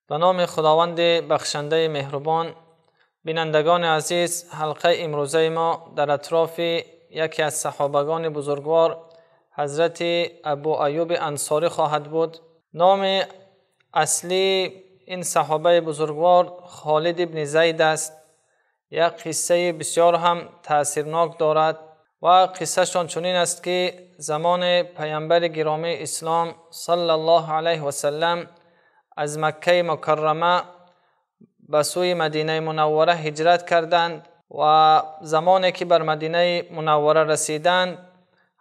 Ба номи Худованди бахшандаи меҳрубон. Бинандагони азиз, ҳалқаи имрӯзаи мо дар атрофи яке аз саҳобагони бузургвор Ҳазрати Абу Айюби Ансорӣ хоҳад буд. Номи аслии ин саҳобаи бузургвор Холид ибни Зайд аст. Як қиссаи бисёр ҳам таъсирнок дорад ва қиссашон чунин аст, ки замони Паёмбари гиромии Ислом саллаллоҳу алайҳи васаллам аз Маккаи Мукаррама ба сӯи Мадинаи Мунаввара ҳиҷрат карданд ва замоне ки бар Мадинаи Мунаввара расиданд,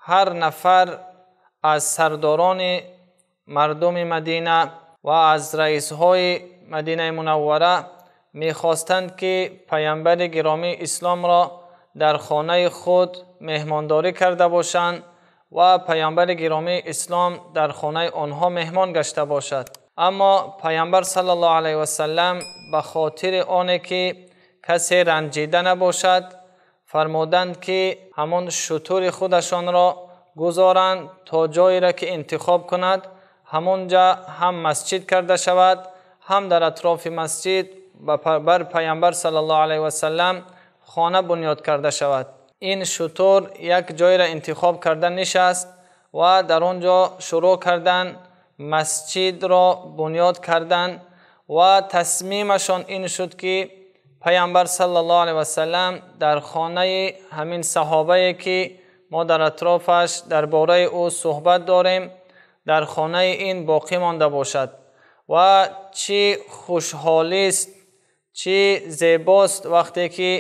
ҳар нафар аз сардорони мардуми Мадина ва аз раисҳои Мадинаи Мунаввара мехостанд, ки Паёмбари гиромии Исломро дар хонаи худ меҳмондорӣ карда бошанд ва Паёмбари гиромии Ислом дар хонаи онҳо меҳмон гашта бошад. Аммо Паёмбар саллаллоҳу алайҳи васаллам ба хотири оне ки касе ранҷида набошад, фармуданд, ки ҳамон шутури худашонро гузоранд то ҷойеро ки интихоб кунад, ҳамонҷа ҳам масҷид карда шавад, ҳам дар атрофи масҷид бар Паёмбар саллаллоҳу алайҳи васаллам хона бунёд карда шавад. Ин шутур як ҷойеро интихоб карда нишаст ва дар он ҷо шурӯъ карданд масҷидро бунёд карданд ва тасмимашон ин шуд, ки Паёмбар саллаллоҳу алайҳи васаллам дар хонаи ҳамин саҳобае ки мо дар атрофаш дар бораи ӯ суҳбат дорем, дар хонаи ин боқӣ монда бошад. Ва чӣ хушҳолист, чӣ зебост вақте ки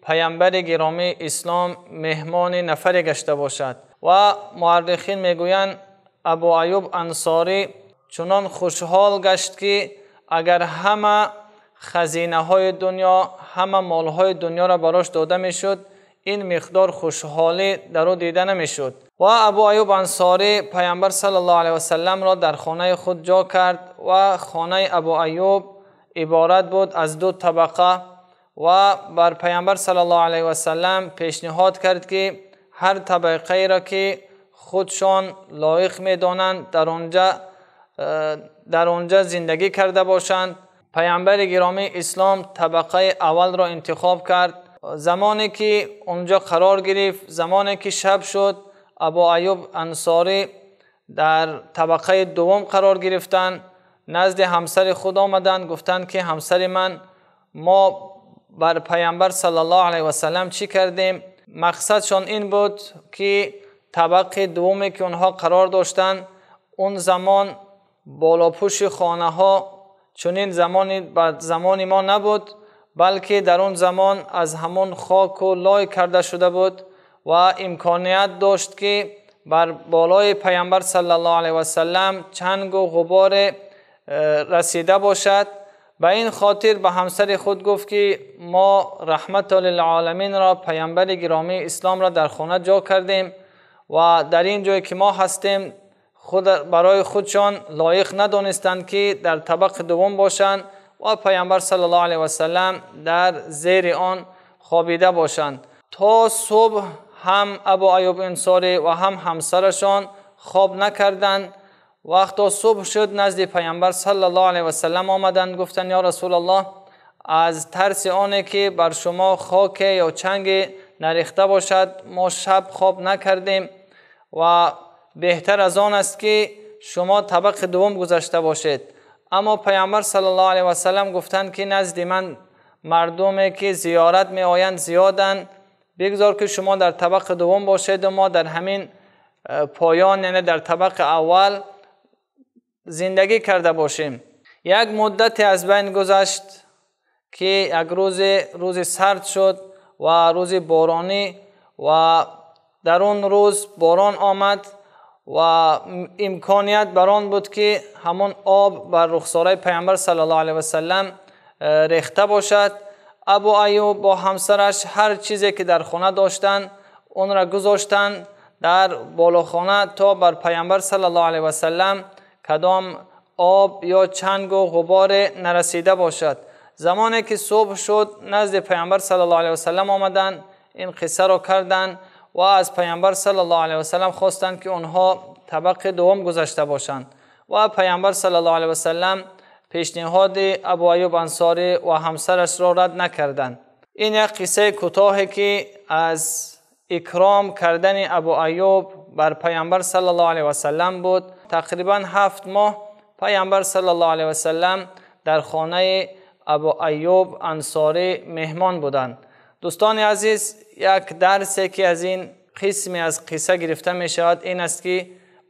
Паёмбари гиромии Ислом меҳмони нафаре гашта бошад. Ва муаррихин мегӯянд, Абу Айюб Ансорӣ чунон хушҳол гашт, ки агар ҳама хазинаҳои дунё, ҳама молҳои дунёро барош дода мешуд, ин миқдор хушҳолӣ дар ӯ дида намешуд. Ва Абу Айюб Ансорӣ Паёмбар саллаллоҳу алайҳи васалламро дар хонаи худ ҷо кард ва хонаи Абу Айюб иборат буд аз ду табақа ва бар Паёмбар саллаллоҳу алайҳи васаллам пешниҳод кард, ки ҳар табақаеро ки худшон лоиқ медонанд, дар онҷа зиндагӣ карда бошанд. Паёмбари гиромии Ислом табақаи аввалро интихоб кард. Замоне ки онҷо қарор гирифт, замоне ки шаб шуд, Абу Айюб Ансорӣ дар табақаи дуввум қарор гирифтанд. Назди ҳамсари худ омаданд, гуфтанд, ки ҳамсари ман, мо бар Паёмбар саллаллоҳу алайҳи васаллам чӣ кардем? Мақсадшон ин буд, ки табақи дуввуме ки онҳо қарор доштанд, он замон болопӯши хонаҳо чунин замони ба замони мо набуд, балки дар он замон аз ҳамон хоку лой карда шуда буд ва имконият дошт, ки бар болои Паёмбар саллаллоҳу алайҳи васаллам чангу ғуборе расида бошад. Ба ин хотир ба ҳамсари худ гуфт, ки мо раҳмату лилъоламинро, Паёмбари гиромии Исломро дар хона ҷо кардем ва дар ин ҷое ки мо ҳастем, худ барои худшон лоиқ надонистанд, ки дар табақи дуввум бошанд ва Паёмбар саллаллоҳу алайҳи васаллам дар зери он хобида бошанд. То субҳ ҳам Абу Айюб Ансорӣ ва ҳам ҳамсарашон хоб накарданд. Вақто субҳ шуд, назди Паёмбар саллаллоҳу алайҳи васаллам омаданд, гуфтанд: ё Расулаллоҳ, аз тарси оне ки бар шумо хоке ё чанге нарехта бошад, мо шаб хоб накардем ва беҳтар аз он аст, ки шумо табақи дуввум гузашта бошед. Аммо Паёмбар саллаллоҳу алайҳи васаллам гуфтанд, ки назди ман мардуме ки зиёрат меоянд зиёданд, бигзор ки шумо дар табақи дуввум бошед ва мо дар ҳамин поён, яъне дар табақи аввал зиндагӣ карда бошем. Як муддате аз байн гузашт, ки як рӯзи сард шуд ва рӯзи боронӣ, ва дар он рӯз борон омад ва имконият бар он буд, ки ҳамон об бар рухсораи Паёмбар саллаллоҳу алайҳи васаллам рехта бошад. Абу Айюб бо ҳамсараш ҳар чизе ки дар хона доштанд, онро гузоштанд дар болохона то бар Паёмбар саллаллоҳу алайҳи васаллам кадом об ё чангу ғуборе нарасида бошад. Замоне ки субҳ шуд, назди Паёмбар саллаллоҳу алайҳи васаллам омаданд, ин қиссаро карданд ва аз Паёмбар саллаллоҳу алайҳи васаллам хостанд, ки онҳо табақи дуввум гузашта бошанд. Ва Паёмбар саллаллоҳу алайҳи васаллам пешниҳоди Абу Айюб Ансорӣ ва ҳамсараш ро рад накарданд. Ин як қиссаи кӯтоҳе, ки аз икром кардани Абу Айюб бар Паямбар саллаллоҳу алайҳи васаллам буд. Тақрибан 7 моҳ Паямбар саллаллоҳу алайҳи васаллам дар хонаи Абу Айюб Ансорӣ меҳмон буданд. Дӯстони азиз, як дарсе, ки аз ин қисме аз қисса гирифта мешавад, ин аст, ки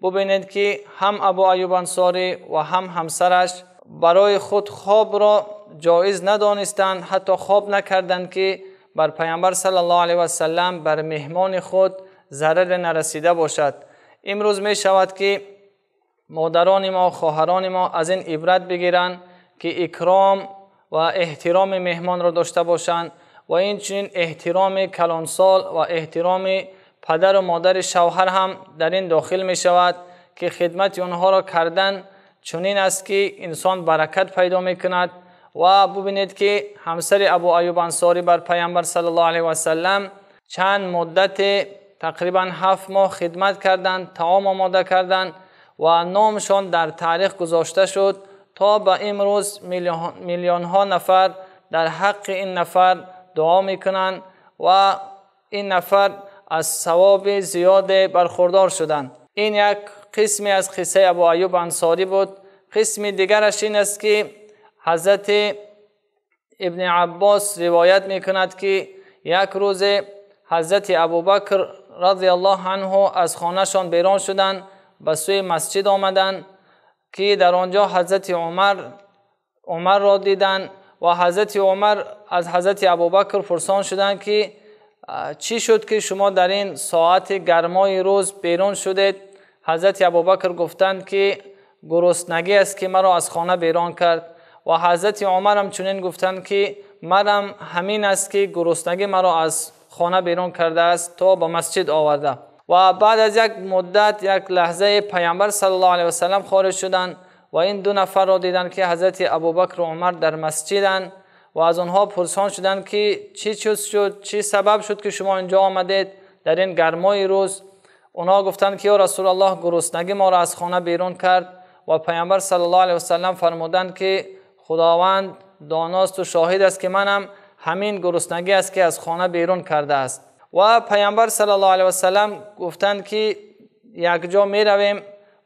бубинед, ки ҳам Абу Айюб Ансорӣ ва ҳам ҳамсараш барои худ хобро ҷоиз надонистанд, ҳатто хоб накарданд, ки бар Паямбар саллаллоҳу алайҳи васаллам, бар меҳмони худ зараре нарасида бошад. Имрӯз мешавад, ки модарони мо, хоҳарони мо аз ин ибрат бигиранд, ки икром ва эҳтироми меҳмонро дошта бошанд ва инчунин эҳтироми калонсол ва эҳтироми падару модари шавҳар ҳам дар ин дохил мешавад, ки хидмати онҳоро кардан чунин аст, ки инсон баракат пайдо мекунад. Ва бубинед, ки ҳамсари Абу Аюб Ансорӣ бар Паямбар саллаллоҳу алайҳи васаллам чанд муддате, тақрибан 7 моҳ хидмат карданд, таом омода карданд ва номшон дар таърих гузошта шуд. То ба имрӯз миллионҳо нафар дар ҳаққи ин нафар дуо мекунанд ва ин нафар аз савоби зиёде бархурдор шуданд. Ин як қисме аз қиссаи Абу Аюб Ансорӣ буд. Қисми дигараш ин аст, ки ҳазрати Ибни Аббос ривоят мекунад, ки як рӯзе ҳазрати Абубакр разияллоҳу анҳу аз хонашон берун шуданд, ба сӯи масҷид омаданд, ки дар он ҷо ҳазрати Умарро диданд ва ҳазрати Умар аз ҳазрати Абубакр пурсон шуданд, ки чӣ шуд, ки шумо дар ин соати гармои рӯз берун шудед? Ҳазрати Абубакр гуфтанд, ки гуруснагӣ аст, ки маро аз хона берун кард. Ва ҳазрати Умарам чунин гуфтанд, ки манам ҳамин аст, ки гуруснагӣ маро аз хона берун кардааст, то ба масҷид оварда. Ва баъд аз як муддат, як лаҳзаи, Паямбар саллаллоҳу алайҳи васаллам хориҷ шуданд ва ин ду нафарро диданд, ки ҳазрати Абубакру Умар дар масҷиданд, ва аз онҳо пурсон шуданд, ки чӣ чиз шуд, чӣ сабаб шуд, ки шумо инҷо омадед дар ин гармои рӯз? Онҳо гуфтанд, ки ё Расулаллоҳ, гуруснагӣ моро аз хона берун кард. Ва Паямбар саллаллоҳу алайҳи васаллам фармуданд, ки Худованд доносту шоҳид аст, ки манам ҳамин гуруснагӣ аст, ки аз хона берун кардааст. Ва Паямбар саллаллоҳу алайҳи васаллам гуфтанд, ки якҷо меравем,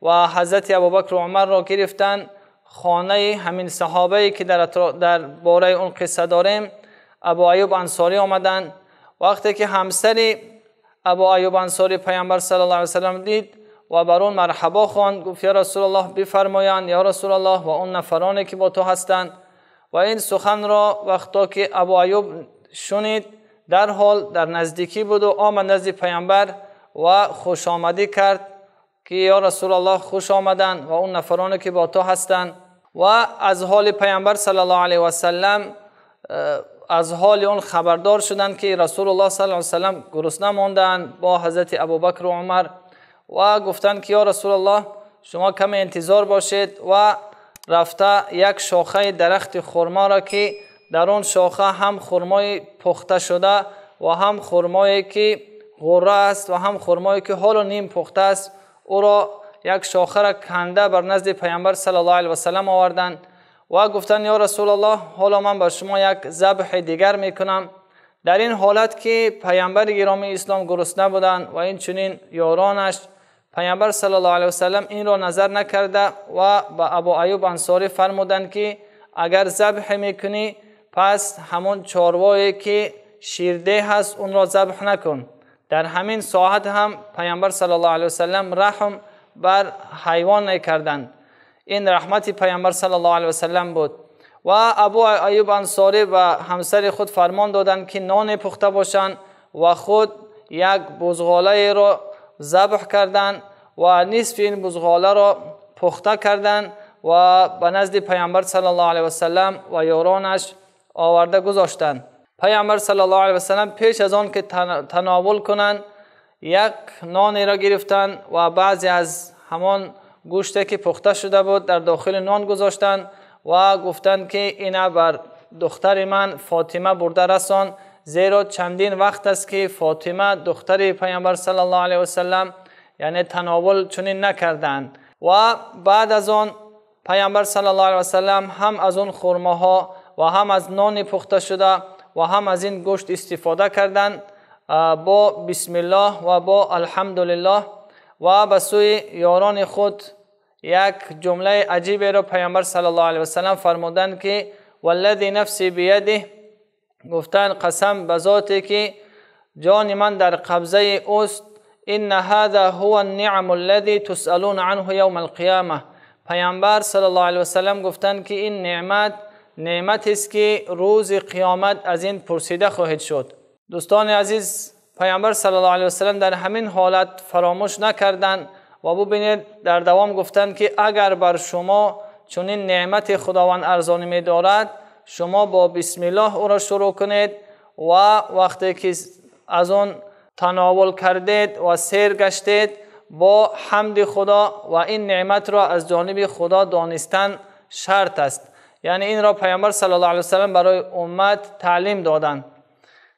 ва ҳазрати Абубакру Умарро гирифтанд, хонаи ҳамин саҳобае, ки дар бораи он қисса дорем, Абу Аюб Ансорӣ, омаданд. Вақте ки ҳамсари Абу Аюб Ансорӣ Паямбар саллаллоҳу алайҳи васаллам дид ва бар он марҳабо хонд, гуфт: «Ё Расулаллоҳ, бифармоянд, ё Расулаллоҳ ва он нафароне, ки бо ту ҳастанд». Ва ин суханро вақто ки Абу Аюб шунид, дарҳол дар наздикӣ буду омад назди Паямбар ва хушомадӣ кард, ки ё Расулаллоҳ, хуш омаданд ва он нафароне, ки бо ту ҳастанд. Ва аз ҳоли Паямбар саллаллоҳу алайҳи васаллам, аз ҳоли он хабардор шуданд, ки Расулуллоҳ саллаллоҳу алайҳи васаллам гурусна мондаанд бо ҳазрати Абубакру Умар, ва гуфтанд, ки ё Расулаллоҳ, шумо каме интизор бошед. Ва рафта як шохаи дарахти хурморо, ки дар он шоха ҳам хурмои пухта шуда ва ҳам хурмое, ки ғурра аст, ва ҳам хурмое, ки ҳоло ним пухта аст, ӯро як шохаро канда бар назди Паямбар саллаллоҳу алайҳи васаллам оварданд ва гуфтанд: «Ё Расулаллоҳ, ҳоло ман ба шумо як забҳи дигар мекунам». Дар ин ҳолат, ки Паямбари гиромии ислом гурусна буданд ва инчунин ёронаш, Паямбар саллаллоҳу алайҳи васаллам инро назар накарда ва ба Абу Аюб Ансорӣ фармуданд, ки агар забҳ мекунӣ, пас ҳамон чорвое, ки ширдеҳ аст, онро забҳ накун. Дар ҳамин соат ҳам Паямбар саллаллоҳу алайҳи васаллам раҳм бар ҳайвон мекарданд. Ин раҳмати Паямбар саллаллоҳу алайҳи васаллам буд. Ва Абу Аюб Ансорӣ ба ҳамсари худ фармон доданд, ки ноне пухта бошанд, ва худ як бузғолаеро забҳ карданд ва нисфи ин бузғоларо пухта карданд ва ба назди Паямбар саллаллоҳу алайҳи васаллам ва ёронаш оварда гузоштанд. Паямбар саллаллоҳу алайҳи васаллам пеш аз он ки тановул кунанд, як нонеро гирифтанд ва баъзе аз ҳамон гӯште, ки пухта шуда буд, дар дохили нон гузоштанд ва гуфтанд, ки ина бар духтари ман Фотима бурда расон, зеро чандин вақт аст, ки Фотима, духтари Паямбар саллаллоҳу алайҳи васаллам, яъне тановул чунин накарданд. Ва баъд аз он پیامبر صلی الله علیه و سلم هم از اون خرماها و هم از نان پخته شده و هم از این گوشت استفاده کردند با بسم الله و با الحمدلله. و به سوی یاران خود یک جمله عجیبی را پیامبر صلی الله علیه و سلم فرمودند که والذی نفسی بیده، گفتند قسم به ذاتی که جان من در قبضه اوست، ان هذا هو النعم الذی تسألون عنه یوم القیامه. پیامبر صلی الله علیه و سلم گفتند که این نعمت نعمت است که روز قیامت از این پرسیده خواهید شد. دوستان عزیز، پیامبر صلی الله علیه و سلم در همین حالت فراموش نکردند و ببینید در دوام گفتند که اگر بر شما چنین نعمت خداوند ارزانی می دارد، شما با بسم الله او را شروع کنید و وقتی که از آن تناول کردید و سیر گشتید با حمد خدا، و این نعمت را از جانب خدا دانستن شرط است. یعنی این را پیامبر صلی الله علیه و سلم برای امت تعلیم دادند.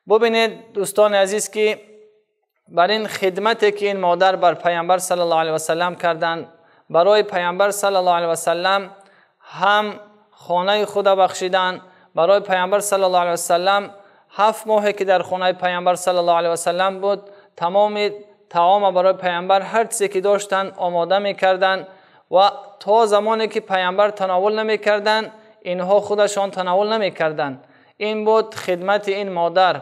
ببینید دوستان عزیز که بر این خدمتی که این مادر بر پیامبر صلی الله علیه و سلم کردند، برای پیامبر صلی الله علیه و سلم هم خانه خود بخشیدند، برای پیامبر صلی الله علیه و سلم 7 ماهی که در خانه پیامبر صلی الله علیه و سلم بود، تمام طعام برای پیامبر هر چیزی که داشتند آماده میکردند و تا زمانی که پیامبر تناول نمیکردند اینها خودشان تناول نمیکردند. این بود خدمت این مادر.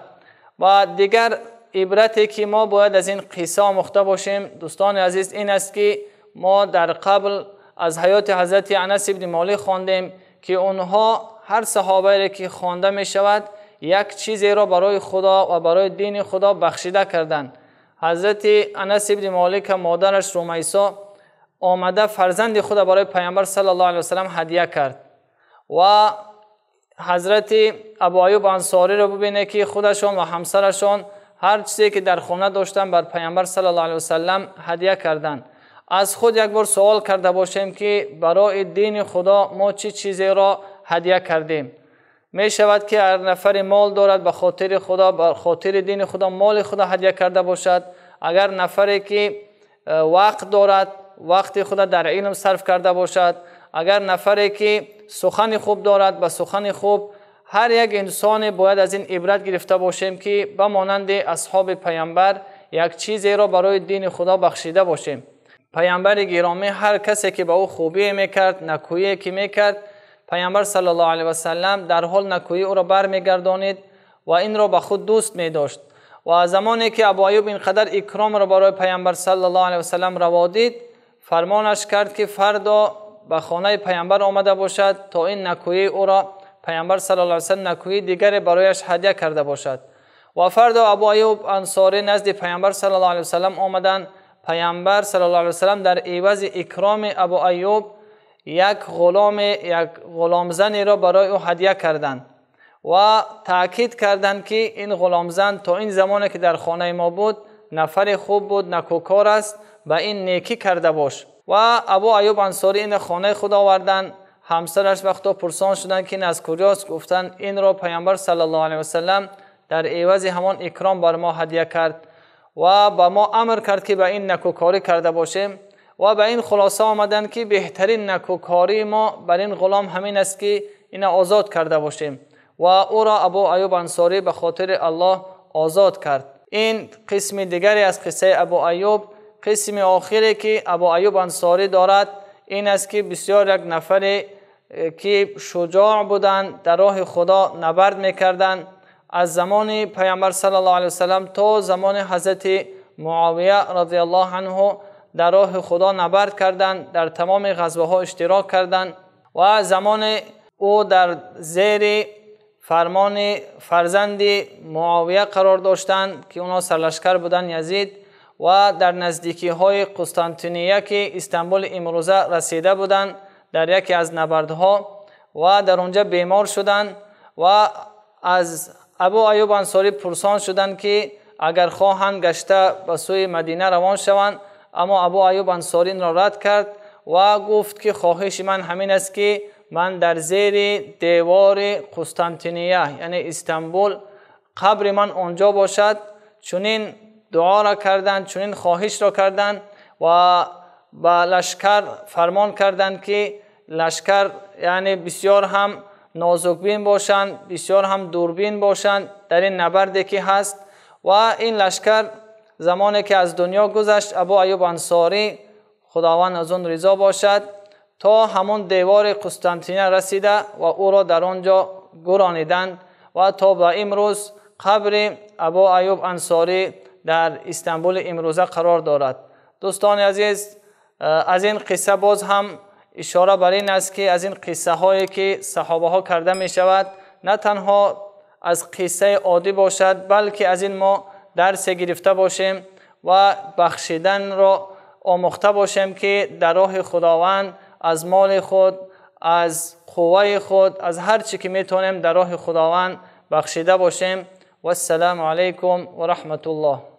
و دیگر عبرتی که ما باید از این قصه آموخته باشیم دوستان عزیز این است که ما در قبل از حیات حضرت انس ابن مالک خواندیم که اونها هر صحابه که خوانده می شود یک چیزی را برای خدا و برای دین خدا بخشیده کردند. حضرت انس ابن مالک مادرش رمیسا آمده فرزند خود برای پیامبر صلی الله علیه و سلم هدیه کرد و حضرت ابو ایوب انصاری را ببینه که خودشان و همسرشان هر چیزی که در خانه داشتن بر پیامبر صلی الله علیه و سلم هدیه کردند. از خود یک بار سوال کرده باشیم که برای دین خدا ما چه چیزی را هدیه کردیم. می شود که هر نفر مال دارد به خاطر خدا، به خاطر دین خدا مال خدا هدیه کرده باشد. اگر نفری که وقت دارد وقت خدا در علم صرف کرده باشد. اگر نفری که سخن خوب دارد به سخن خوب. هر یک انسان باید از این عبرت گرفته باشیم که به مانند اصحاب پیامبر یک چیزی را برای دین خدا بخشیده باشیم. پیامبر گرامی هر کسی که به او خوبی میکرد، نکویی که میکرد، پیامبر صلی الله علیه و سلم در حال نکویی او را برمیگردانید و این را به خود دوست میداشت. و زمانی که ابو ایوب اینقدر اکرام را برای پیامبر صلی الله علیه و سلم روا دید، فرمانش کرد که فردا به خانه پیامبر آمده باشد تا این نکویی او را پیامبر صلی الله علیه و سلم نکویی دیگر برایش هدیه کرده باشد. و فردا ابو ایوب انصاری نزد پیامبر صلی الله علیه و سلم آمدند. پیامبر صلی الله علیه و سلم در عوض اکرام ابو ایوب یک غلام زنی را برای او هدیه کردند و تاکید کردند که این غلام زن تا این زمانی که در خانه ما بود نفر خوب بود، نکوکار است، به این نیکی کرده باش. و ابو ایوب انصاری این خانه خود آوردند. همسرش وقتا پرسان شدند که این از کجاست، گفتند این را پیامبر صلی الله علیه و سلم در عوض همان اکرام بر ما هدیه کرد و به ما امر کرد که به این نکوکاری کرده باشیم. و به این خلاصه آمدند که بهترین نکوکاری ما بر این غلام همین است که این آزاد کرده باشیم. و او را ابو ایوب انصاری به خاطر الله آزاد کرد. این قسم دیگری از قصه ابو ایوب. قسم آخری که ابو ایوب انصاری دارد این است که بسیار یک نفر که شجاع بودند، در راه خدا نبرد میکردند. از زمان پیامبر صلی الله علیه و سلم تا زمان حضرت معاویه رضی الله عنه در راه خدا نبرد کردند، در تمام غزوه ها اشتراک کردند. و زمان او در زیر فرمان فرزند معاویه قرار داشتند که اونا سرلشکر بودند، یزید، و در نزدیکی های قسطنطنیه که استانبول امروزه رسیده بودند در یکی از نبردها و در اونجا بیمار شدند. و از ابو ایوب انصاری پرسان شدند که اگر خواهند گشته به سوی مدینه روان شوند، اما ابو ایوب انصاری این را رد کرد و گفت که خواهش من همین است که من در زیر دیوار قسطنطنیه یعنی استانبول قبر من آنجا باشد. چنین دعا را کردند، چنین خواهش را کردند و به لشکر فرمان کردند که лашкар яъне бисёр ҳам нозукбин бошанд, бисёр ҳам дурбин бошанд дар ин набарде ки ҳаст. Ва ин лашкар замоне ки аз дунё гузашт, Абу Айюб Ансорӣ, Худованд аз он ризо бошад, то ҳамон девори Қустантиния расида ва ӯро дар он ҷо гурониданд ва то ба имрӯз қабри Абу Айюб Ансорӣ дар Истанбули имрӯза қарор дорад. Дӯстони азиз, аз ин қисса боз ҳам ишора бар ин аст, ки аз ин қиссаҳое ки саҳобаҳо карда мешавад, на танҳо аз қиссаи оддӣ бошад, балки аз ин мо дарсе гирифта бошем ва бахшиданро омӯхта бошем, ки дар роҳи Худованд аз моли худ, аз қувваи худ, аз ҳар чӣ ки метавонем дар роҳи Худованд бахшида бошем. Вассалому алайкум ва раҳматуллоҳ.